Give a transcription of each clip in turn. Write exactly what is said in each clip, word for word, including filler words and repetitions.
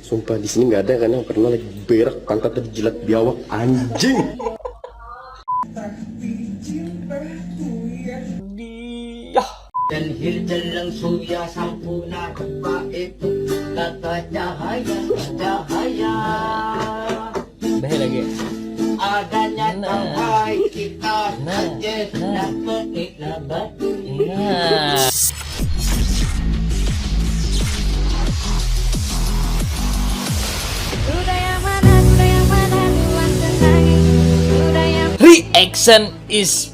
Sumpah di sini nggak ada kan yang pernah lagi berak pantat terjilat biawak, anjing. Dia. Dan hil jalan surya sampurna rupa itu kata cahaya, cahaya. Bahaya lagi. Adanya nah. Tampai kita nah. Hancur nah. Nah. Reaction is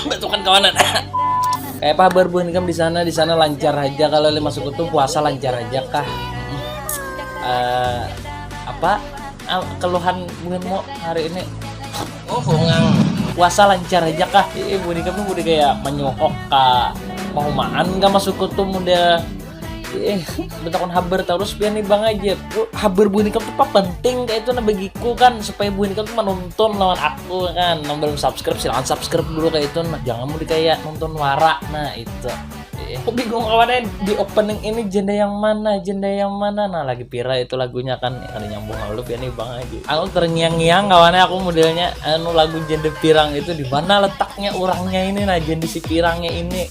batukan kawanan. Kayak apa kabar buhan ikam di sana? Di sana lancar aja kalau lima suku tuh puasa lancar aja kah? Uh, apa uh, keluhan buhanmu hari ini? Oh, hongang. Puasa lancar aja kah? Iya, buhan ikam tuh udah kayak menyokok kah? Pahumaan kah masuk tuh muda? Eh, betakon habar terus pian nih bang aja. Habar buhan ikam tuh penting kayak itu nah bagiku kan supaya buhan ikam tuh menonton lawan aku kan. Nang belum subscribe silahkan subscribe dulu kayak itu nah. Jangan mau kayak nonton wara nah itu. Eh, aku bingung kawannya di opening ini janda yang mana, janda yang mana. Nah, lagi pira itu lagunya kan. Ada nyambung lalu pian nih bang aja. Aku terngiang-ngiang kawannya aku modelnya anu lagu janda pirang itu di mana letaknya orangnya ini nah janda si pirangnya ini.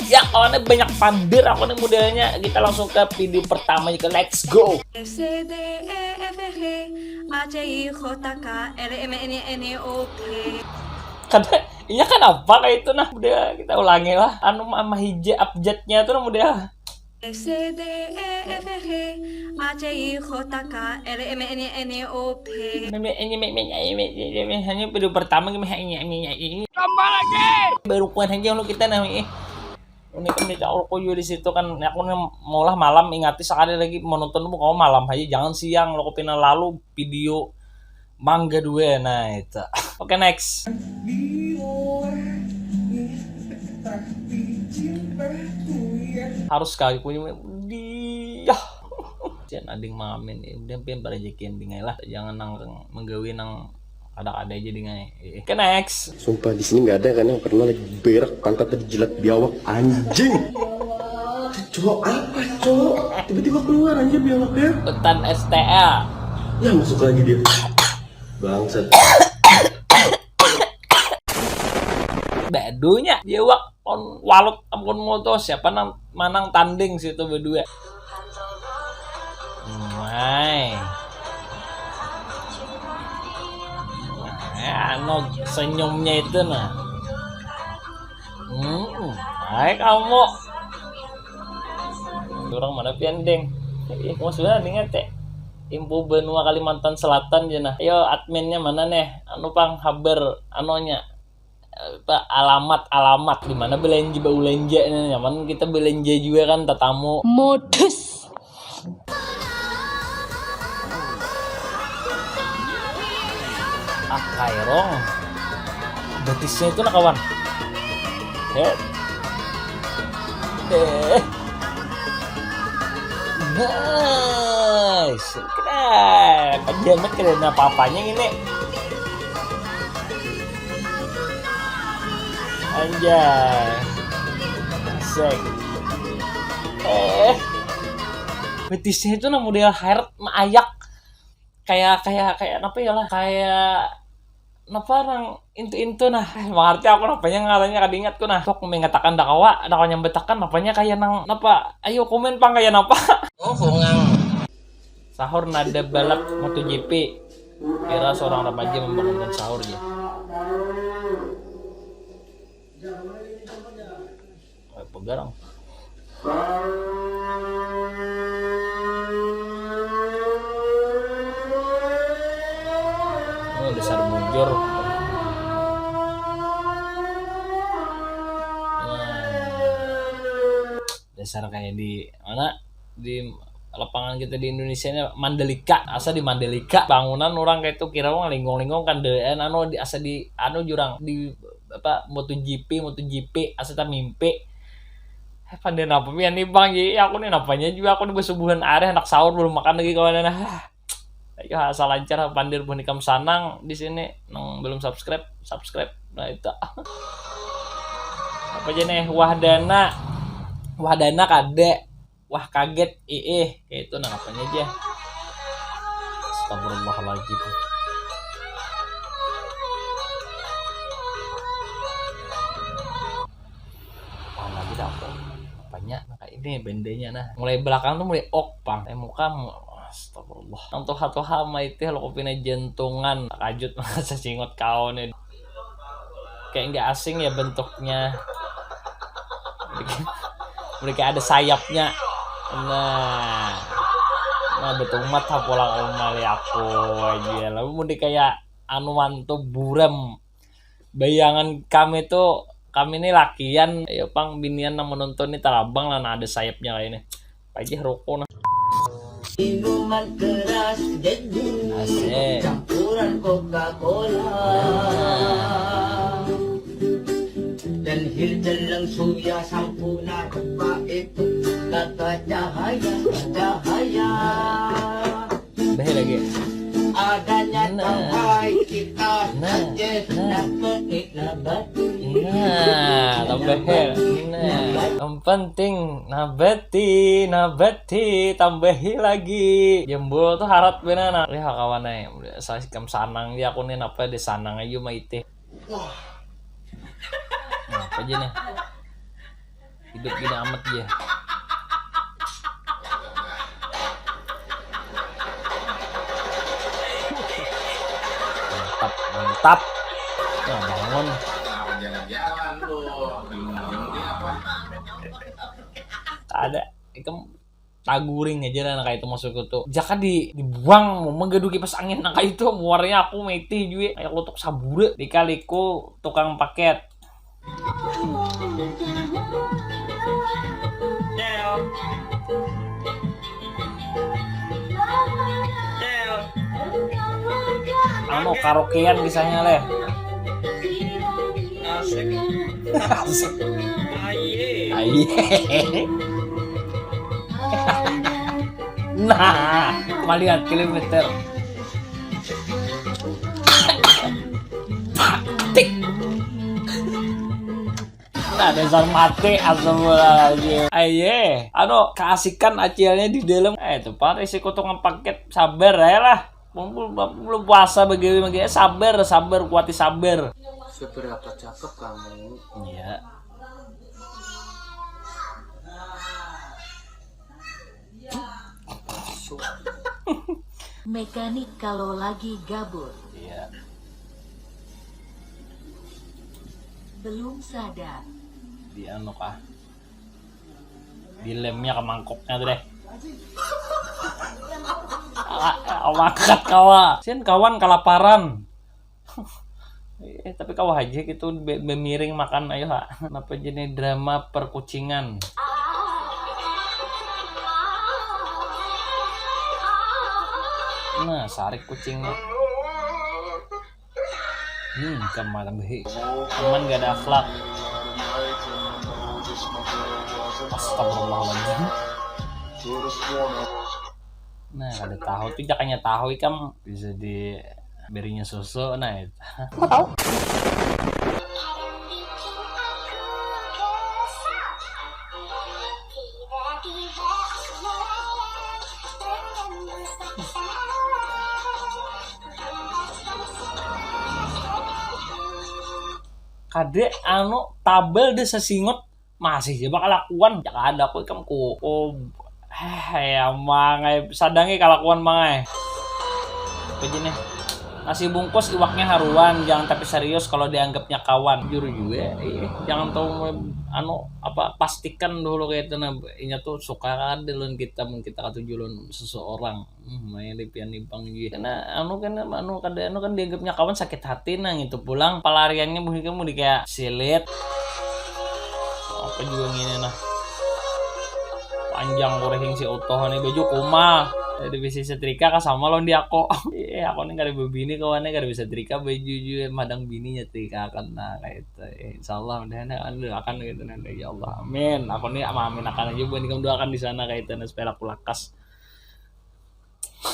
Ya kawannya banyak pandir aku nih modelnya. Kita langsung ke video pertama aja let's go. Karena iya kan apa kayak itu nah udah kita ulangi lah anu mama hija abjadnya tuh udah. Meme ini meme ini meme hanya video pertama gimana ini ini ini tambah lagi baru kuat aja lo kita nah ini ini kan kita aku juga di situ kan aku nih maulah malam ingati sekali lagi menonton bukan malam aja jangan siang lo kepina lalu video mangga dua nah itu. Oke next. Harus sekali punya dia. Jangan ading mamin dia pian pada jekin bingai lah jangan nang menggawi nang ada-ada aja dingai. Oke next. Sumpah di sini nggak ada kan yang pernah lagi berak pantat terjilat biawak anjing. Cowok apa cowok? Tiba-tiba keluar anjir biawak dia. Hutan S T L. Ya masuk lagi dia. Bangsat. Badunya biawak on walut ampun moto siapa nang manang tanding situ berdua. Mai. Nah, anu senyumnya itu nah. Hmm, hai kamu. Orang mana pian deng? Ih, mau sebenarnya ingat ya. Info benua Kalimantan Selatan je nah. Ayo adminnya mana nih? Anu pang haber anonya. Apa alamat alamat di mana belanja belanja ini nyaman kita belanja juga kan tatamu. Modus. Ah kairong betisnya itu nah kawan. Head. Eh. Nice. Keren. Diamet keren apa-apanya ini. Anjay. Sek. Eh. Betisnya itu nah model hair ayak kayak kayak kayak apa ya lah kayak napa nang intu-intu nah eh, mengerti aku napanya ngaranya kada ingat ku nah sok mengatakan dakawa dakawa nyambetakan napanya kayak nang napa ayo komen pang kayak napa oh hongang sahur nada balap MotoGP kira seorang remaja membangunkan sahur ya Pegarang. Oh, dasar bujur. Nah. Dasar kayak di mana di lapangan kita di Indonesia ini Mandalika asa di Mandalika bangunan orang kayak itu kira orang linggong-linggong kan de anu di asa di anu jurang di apa MotoGP MotoGP asa tak mimpi eh, pandir apa pian nih bang jadi aku nih napanya juga aku nih bersubuhan areh anak sahur belum makan lagi kawan nah ayo asal lancar pandir pun ikam sanang di sini nang belum subscribe subscribe nah itu apa aja nih wahdana wahdana kade wah kaget, iih, kayak itu nah apanya aja. Astagfirullahaladzim. Apalagi dah aku apanya nah kayak ini bendenya nah mulai belakang tuh mulai ok pang eh muka mu- astagfirullah nang tuha-tuha maitih lo kupina jantungan takajut masa singot kau nih kayak nggak asing ya bentuknya mereka ada sayapnya nah nah betumat ha pulang umali aku aja lalu mau kayak anuan tuh buram bayangan kami tuh kami nih lakian ayo pang binian nang menonton nih talabang lah nah ada sayapnya kayak ini pajih rokok nah minuman keras jadi asik campuran Coca-Cola dan hil jalan suya sampuna depa itu kata cahaya cahaya Beh lagi. Adanya nah. Nah. Nah. Nah, tambah nah. Yang penting nabati, nabati, tambahi lagi. Jembul tuh harat benar nah. Lihat kawan nih, saya sanang ya aku nih apa di sanang aja maitih. Wah. Nah, apa aja nih? Hidup gini amat dia. Mantap, mantap. Nah, bangun. Ada. Ikam taguring aja lah kayak itu masuk itu jaka di dibuang mau menggaduh kipas angin nah kayak itu muarnya aku mete juga kayak lotok sabure dikaliku tukang paket anu karaokean kisahnya leh asik asik aye aye Nah, malihat kilometer. Tik. Nah, dasar mati astagfirullahaladzim. Aye, anu keasikan acilnya di dalam. Eh, itu pak risiko tukang paket sabar ya lah. Belum puasa bagawi bagawi sabar sabar kuati sabar. Seberapa cakep kamu? Iya. Mekanik kalau lagi gabut. Iya. Belum sadar. Di anu kah? Di lemnya ke mangkoknya tuh deh. Mangkat kawa. Sin kawan kelaparan. Eh, tapi kau haji gitu bemiring makan ayo ha. Kenapa jadi drama perkucingan? Nah, sarik kucingnya. Hmm, kemarin behi. Teman gak ada akhlak. Astagfirullahaladzim. Nah, ada tahu tuh jakanya tahu ikam bisa di berinya susu nah itu. Mau tahu? Kade anu tabel de sesingut masih aja bakal lakuan ya kada aku ikam ku oh heh ya mangai sadangi kalakuan mangai apa aja nih nasi bungkus iwaknya haruan jangan tapi serius kalau dianggapnya kawan jujur juga iya jangan tahu anu apa pastikan dulu kayak itu nah inya tuh suka kada lawan kita mun kita katuju lawan seseorang Hmm, main lipian nibang juga. Kena anu kena anu kada anu kan dianggapnya kawan sakit hati nah gitu pulang pelariannya mungkin kamu di kayak silit apa juga gini nah panjang kurehing si utuh nih baju kumal jadi bisa setrika kah sama lo di aku iya aku nih kada bebini kawannya kada bisa setrika baju juga madang bini nyetrika kan nah kayak itu insya Allah udah ada akan gitu nanti ya Allah amin aku nih amin akan aja buat kamu doakan di sana kayak itu nah supaya aku lakas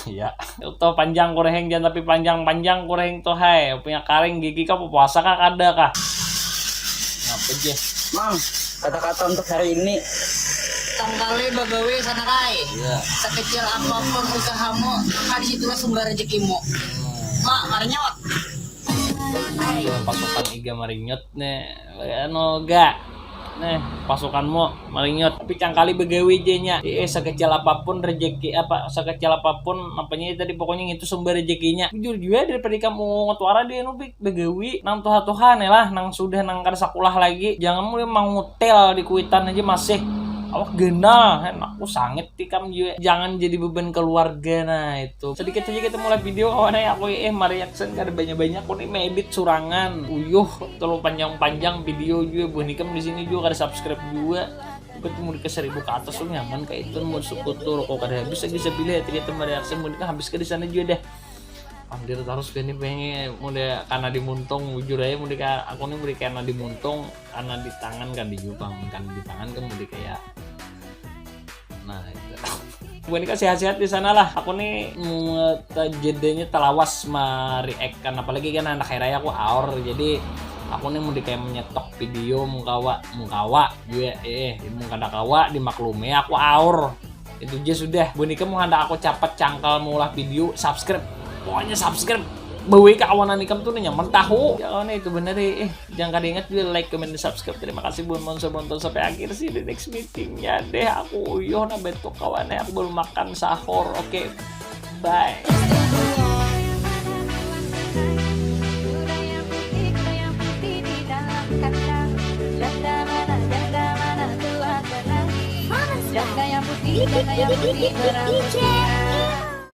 Iya. Tuh panjang kureheng jangan tapi panjang-panjang kureheng tuh hai. Punya karing gigi kah puasa kah kada kah? Ngapa je? Mang, kata-kata untuk hari ini. Tangkali bagawi sana kai. Iya. Sekecil apapun usahamu, maka disitulah sumber rezekimu. Mak, marinyot. Pasukan iga marinyot nih. Anu ga. Nih, pasukanmu marinyot. Tapi cangkali bagawi jenya. Eh, sekecil apapun rezeki apa sekecil apapun apanya tadi pokoknya itu sumber rezekinya. Jujur juga daripada kamu ngetuara dia nu bagawi nang tuha-tuha nih lah nang sudah nang kada sekolah lagi. Jangan mulai mangutel di kuitan aja masih awak ganal kan aku sangit tikam juga jangan jadi beban keluarga nah itu sedikit saja kita mulai video kawan ya aku eh mariaksen kada banyak-banyak aku nih medit surangan uyuh terlalu panjang-panjang video juga buah nikam di sini juga kada subscribe juga itu mau ke seribu ke atas tuh nyaman kayak itu mau sekutu rokok kada habis lagi sebilah ya kita mariaksen mau habis ke di sana juga dah Anjir terus gini pengen muda karena dimuntung bujur aja muda aku nih muda karena dimuntung karena di tangan kan di Jepang kan di tangan kan muda kayak nah itu bukan kan sehat-sehat di sana lah aku nih mau jedanya telawas mereact kan apalagi kan anak raya aku aur jadi aku nih mau kayak menyetok video mengkawa mengkawa juga eh mengkada kawa dimaklumi aku aur itu aja sudah bunika mau hendak aku capat cangkal maulah video subscribe pokoknya subscribe bawa kawanan ikam tuh nyaman tahu ya kan itu bener eh jangan kada ingat juga like comment dan subscribe terima kasih buat sponsor nonton sampai akhir sih the next meetingnya deh aku uyuh nah betuk kawannya aku belum makan sahur oke bye Janda yang putih, janda yang putih, berambut